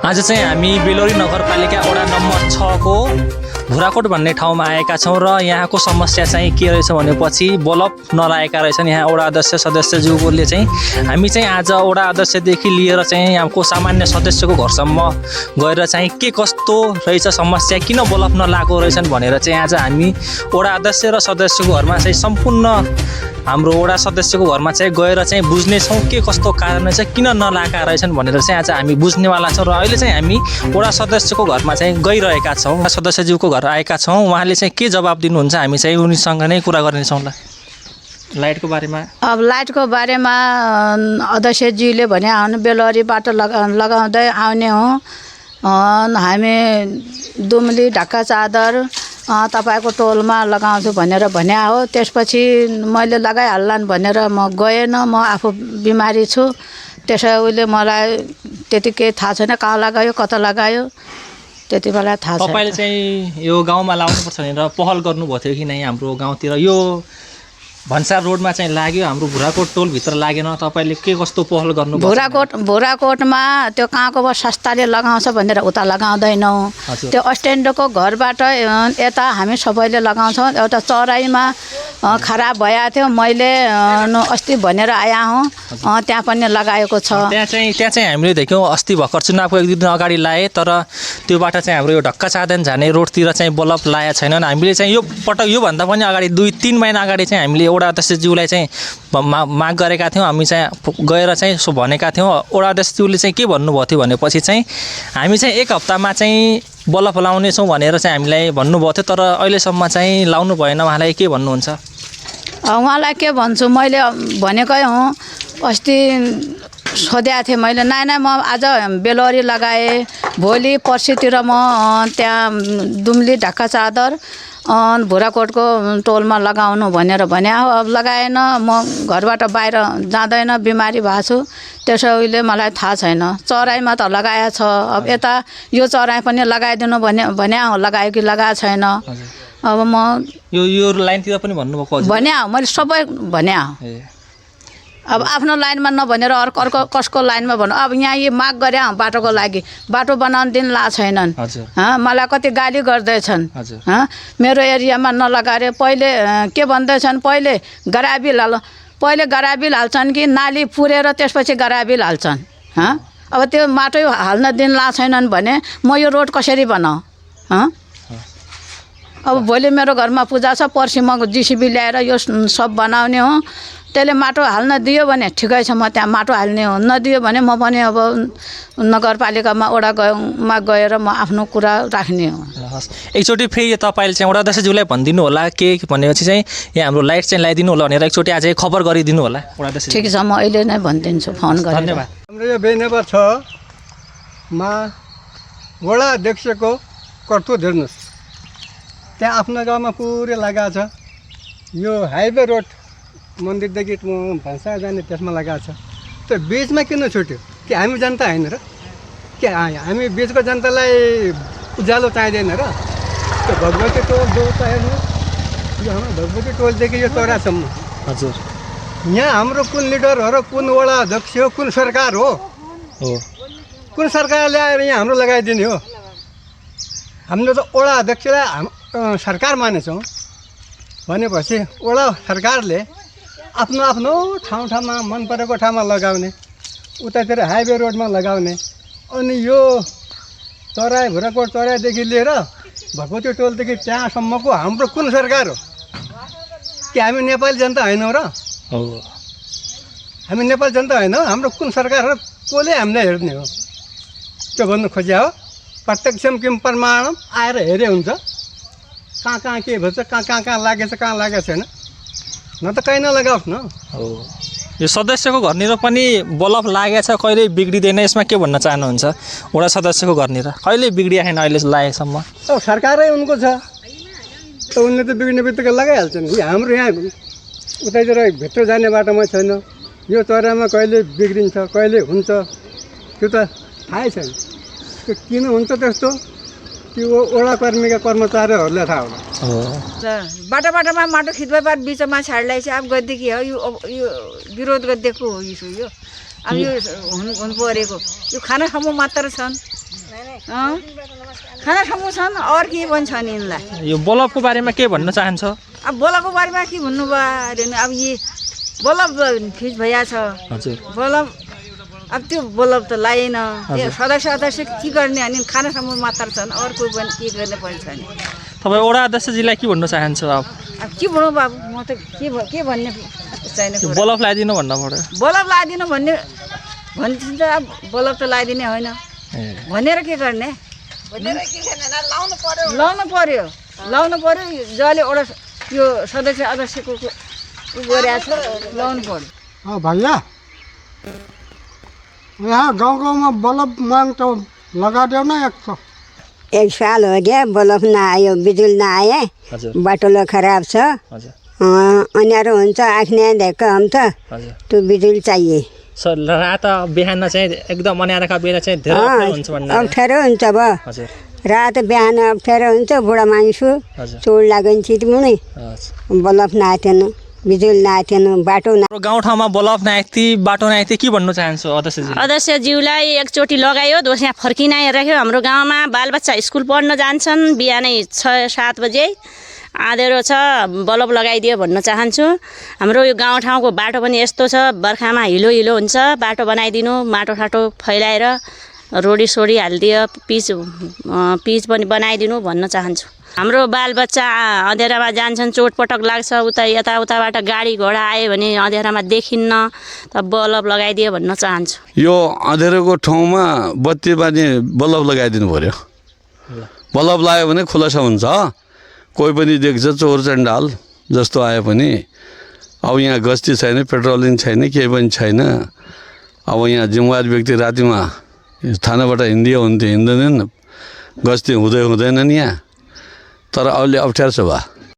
आज चाहिँ हामी बेलोरी नगरपालिका वडा नम्बर 6 को भुराकोट भन्ने ठाउँमा आएका छौँ र यहाँको समस्या चाहिँ के रहेछ भनेपछि बल्ब नलागेका रहेछन्। यहाँ वडा अध्यक्ष सदस्यज्यूले चाहिँ हामी चाहिँ आज वडा अध्यक्षदेखि लिएर चाहिँ यहाँको सामान्य सदस्यको घरसम्म गएर चाहिँ के कस्तो रहेछ समस्या, किन बल्ब नलागेको रहेछन् भनेर चाहिँ आज हामी वडा अध्यक्ष र सदस्यको घरमा चाहिँ सम्पूर्ण हाम्रो वडा सदस्यको घरमा चाहिँ गएर चाहिँ बुझ्नेछौँ के कस्तो कारण छ, किन नलागेका रहेछन् भनेर चाहिँ आज हामी बुझ्नेवाला छौँ। र अहिले चाहिँ हामी वडा सदस्यको घरमा चाहिँ गइरहेका छौँ, सदस्यज्यूको घर आएका छौँ। उहाँले चाहिँ के जवाब दिनुहुन्छ हामी चाहिँ उनीसँग नै कुरा गर्नेछौँ। ल लाइटको बारेमा अब लाइटको बारेमा अध्यक्षज्यूले भने आउनु बेलरी बाटो लगाउँदै आउने हो, हामी दुम्ली ढाका चादर तपाईको टोलमा लगाउँछु भनेर भने हो। त्यसपछि मैले लगाइहाल्लान् भनेर म गएन, म आफू बिमारी छु, त्यसैले मलाई त्यति केही थाहा छैन कहाँ लगायो कता लगायो त्यति बेला थाहा छैन। तपाईले चाहिँ यो गाउँमा लाउनुपर्छ भनेर पहल गर्नुभएको थियो कि नै? हाम्रो गाउँतिर यो भन्सार रोडमा चाहिँ लाग्यो, हाम्रो भुराकोट टोलभित्र लागेन, तपाईँले के कस्तो पहल गर्नु? भुराकोटमा त्यो कहाँको सस्ताले लगाउँछ भनेर उता लगाउँदैनौँ। त्यो स्ट्यान्डको घरबाट यता हामी सबैले लगाउँछौँ। एउटा चराईमा खराब भएको थियो, मैले अस्ति भनेर आया हुँ, त्यहाँ पनि लगाएको छ। त्यहाँ चाहिँ हामीले देख्यौँ अस्ति भर्खर चुनावको एक दिन अगाडि लाए, तर त्योबाट चाहिँ हाम्रो यो ढक्का चादन जाने रोडतिर चाहिँ बल्ब लगाएको छैनन्। हामीले चाहिँ यो पटक योभन्दा पनि अगाडि 2-3 महिना अगाडि चाहिँ हामीले वडा अध्यक्षज्यूलाई चाहिँ माग गरेका थियौँ। हामी चाहिँ गएर चाहिँ सो भनेका थियौँ। वडा अध्यक्षज्यूले चाहिँ के भन्नुभएको थियो भनेपछि चाहिँ हामी चाहिँ 1 हप्तामा चाहिँ बल्ब लाउनेछौँ भनेर चाहिँ हामीलाई भन्नुभएको थियो, तर अहिलेसम्म चाहिँ लाउनु भएन। उहाँलाई के भन्नुहुन्छ? उहाँलाई के भन्छु, मैले भनेकै हुँ, अस्ति सोधेको थिएँ मैले, नाइ म आज बेलरी लगाएँ, भोलि पर्सितिर म त्यहाँ दुम्ली ढाका चादर भुराकोटको टोलमा लगाउनु भनेर भने हो। अब लगाएन, म घरबाट बाहिर जाँदैन, बिमारी भएको छु, त्यसैले मलाई थाहा छैन। चराईमा त लगाएको छ, अब यता यो चराई पनि लगाइदिनु भने लगायो कि लगाएको छैन। अब म यो लाइनतिर पनि भन्नुभएको भने मैले सबै भने अब आफ्नो लाइनमा नभनेर अर्को कसको लाइनमा भन्नु। अब यहाँ यी माग गरे बाटोको लागि, बाटो बनाउन दिन ला छैनन्, मलाई कति गाली गर्दैछन्। मेरो एरियामा नलगाएर पहिले के भन्दैछन्, पहिले गराबिल हाल्छन् कि नाली पुरेर त्यसपछि गराबिल हाल्छन्। अब त्यो माटो हाल्न दिन ला छैनन् भने म यो रोड कसरी बनाऊ? अब भोलि मेरो घरमा पूजा छ, पर्सि म जिसिबी ल्याएर यो सब बनाउने हो। त्यसले माटो हाल्न दियो भने ठिकै छ, म त्यहाँ माटो हाल्ने हो, नदियो भने म पनि अब नगरपालिकामा वडामा गएर म आफ्नो कुरा राख्ने हो। एकचोटि फेरि तपाईँले चाहिँ वडा अध्यक्षज्यूलाई भनिदिनु होला के भनेपछि चाहिँ यहाँ हाम्रो लाइट चाहिँ लगाइदिनु होला भनेर एकचोटि अझै खबर गरिदिनु होला वडा अध्यक्ष। ठिक छ, म अहिले नै भनिदिन्छु फोन गरेर। धन्यवाद। हाम्रो यो 2 नम्बर 6 मा वडा अध्यक्षको कर्तव्य हेर्नुहोस्, त्यहाँ आफ्नो गाउँमा पुरै लगाएको छ। यो हाइवे रोड मन्दिरदेखि भान्सा जाने त्यसमा लगाएको छ। त्यो बिचमा किन छुट्यो? कि हामी जनता होइन र? कि हामी बिचको जनतालाई उज्यालो चाहिँदैन र? त्यो भगवती टोल त हेर्नु, यो हाम्रो भगवती टोलदेखि यो चौरासम्म। हजुर, यहाँ हाम्रो कुन लिडर हो र कुन वडा अध्यक्ष हो, कुन सरकार हो? कुन सरकारले आएर यहाँ हाम्रो लगाइदिने हो? हाम्रो त वडा अध्यक्षलाई सरकार मानेछौँ भनेपछि वडा सरकारले आफ्नो आफ्नो ठाउँमा मन परेको ठाउँमा लगाउने, उतातिर हाइवे रोडमा लगाउने। अनि यो भुराकोट चराईदेखि लिएर भगवती टोलदेखि त्यहाँसम्मको हाम्रो कुन सरकार हो? कि हामी नेपाली जनता होइनौँ र? हामी नेपाली जनता होइनौँ? हाम्रो कुन सरकार हो? कसले हामीलाई हेर्ने हो? त्यो भन्नु खोज्या हो। प्रत्यक्षम किम प्रमाणम, आएर हेरे हुन्छ कहाँ के भन्छ, कहाँ लागेछ कहाँ लागेको छैन, न त कहीँ नलगाओस् न। यो सदस्यको घरनिर पनि बल्ब लागेको छ, कहिले बिग्रिँदैन, यसमा के भन्न चाहनुहुन्छ? वडा सदस्यको घरनिर कहिले बिग्रिया छैन अहिले लागेसम्म। अब सरकारै उनको छ, त उनले त बिग्रिने बित्तिकै लगाइहाल्छन्। हाम्रो यहाँ उतैतिर भित्र जाने बाटोमा छैन, यो चरामा कहिले बिग्रिन्छ कहिले हुन्छ त्यो त थाहै छैन। त्यो किन हुन्छ त्यस्तो, त्यो वडा कर्मचारीहरूलाई थाहा होला। बाटोमा माटो खिच्दै बिचमा छाड्लाई चाहिँ अब गरिदिएको हो, यो विरोध गरिदिएको हो। यो अब यो हुनु परेको, यो खाना ठाउँमा मात्र छन्। खाना ठाउँमा छन् अरू के पनि छ नि यिनलाई यो बल्बको बारेमा के भन्न चाहन्छ अब बल्बको बारेमा के भन्नु भयो अरे अब यी बल्ब फ्युज भइया छ हजुर बल्ब अब त्यो बल्ब त लागेन त्यो सदस्य के गर्ने अनि खाना ठाउँमा मात्र छन् अरू कोही पनि के गर्ने पनि छैन तपाईँ वडा अध्यक्षजीलाई के भन्न चाहन्छ अब अब के भनौँ बाबु म त के भन्ने छैन यो बल्ब लगाइदिनु भन्न पर्यो बल्ब लगाइदिनु भन्ने भन्छ त अब बल्ब त लगाइदिने होइन भनेर के गर्ने लाउनु पर्यो जसले एउटा यो सदस्य अध्यक्षको गरेको छ लाउनु पर्यो भैया यहाँ गाउँ गाउँमा बल्ब माग त लगाइदेऊ न एक साल हो गया बल्ब नआयो बिजुली नआए बाटो खराब छ अँध्यारो हुन्छ आँखा देख्छ हम त त्यो बिजुली चाहिए रात बिहान चाहिँ एकदम अँध्यारोका बेला चाहिँ धेरै अप्ठ्यारो हुन्छ भन्ने अप्ठ्यारो हुन्छ अब रात बिहान अप्ठ्यारो हुन्छ बुढा मान्छे चोट लाग्यो भने चितमुनै बल्ब नआएको थिएन बिजुली नआएको थिएन बाटो गाउँठाउँमा बल्ब नआएको थियो बाटो नआएको थियो के भन्नु चाहन्छु अध्यक्षजी अध्यक्षज्यूलाई एकचोटि लगायो दोस्रो फर्किनाइराख्यो हाम्रो गाउँमा बालबच्चा स्कुल पढ्न जान्छन् बिहानै 6-7 बजे आँधेरो छ बल्ब लगाइदियो भन्न चाहन्छु हाम्रो यो गाउँठाउँको बाटो पनि यस्तो छ बर्खामा हिलो हिलो हुन्छ बाटो बनाइदिनु माटो साटो फैलाएर रोडी सोडी हालिदियो पिच पनि बनाइदिनु भन्न चाहन्छु हाम्रो बालबच्चा अँध्यारोमा जान्छन् चोटपटक लाग्छ उता यताउताबाट गाडी घोडा आयो भने अँध्यारोमा देखिन्न त बल्ब लगाइदियो भन्न चाहन्छु यो अँध्यारोको ठाउँमा बत्ती बानी बल्ब लगाइदिनु पर्यो बल्ब लगायो भने खुलासा हुन्छ कोही पनि देख्छ चोर चण्डाल जस्तो आयो पनि अब यहाँ गस्ती छैन पेट्रोलिङ छैन केही पनि छैन अब यहाँ जिम्मेवार व्यक्ति रातिमा थानाबाट हिँडियो हुन्थ्यो हिँड्दैनन् गस्ती हुँदैनन् यहाँ तर अहिले अप्ठ्यारो छ बा